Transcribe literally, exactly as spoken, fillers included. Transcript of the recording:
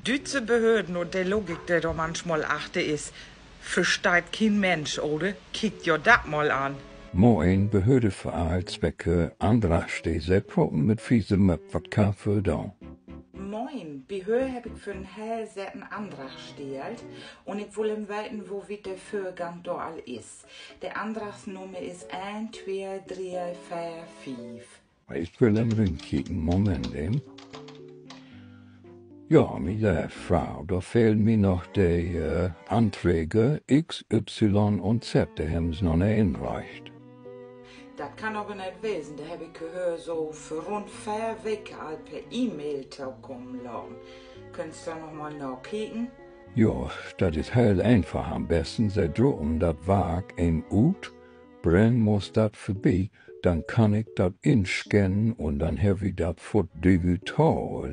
Düütse Behörden un de Logik, de dor manchmal achter is, versteiht kien Mensch, oder? Kiekt jo dat mal an. Moin, Behörde för all Zwecke, Andrag stellen. Se proten mit Fiesemupp, wat kann för doon? Moin, bi Hör heff ik vör 'n heel Sett en Andrag stellt un ik wull even weten, wo wiet de Vörgang dor al is. De Andragsnummer is een twee dree veer fief. Ik will even rinkieken, Moment even. Ja, mi, äh, Fro, dor fehlt mi noch de, äh, Anträge X, Y un Z, de hebben Se noch nich inreicht. Dat kann aver neet wesen, de heff ik Hör so vör rund veer Weken al per E-Mail tokamen laten. Köönt Se dor noch mal nakieken? Jo, dat is heel eenfach. An'n besten, Se drucken dat Wark even ut, brengen us dat vörbi, denn kann ik dat inscannen un denn hebbt wi dat foort digital.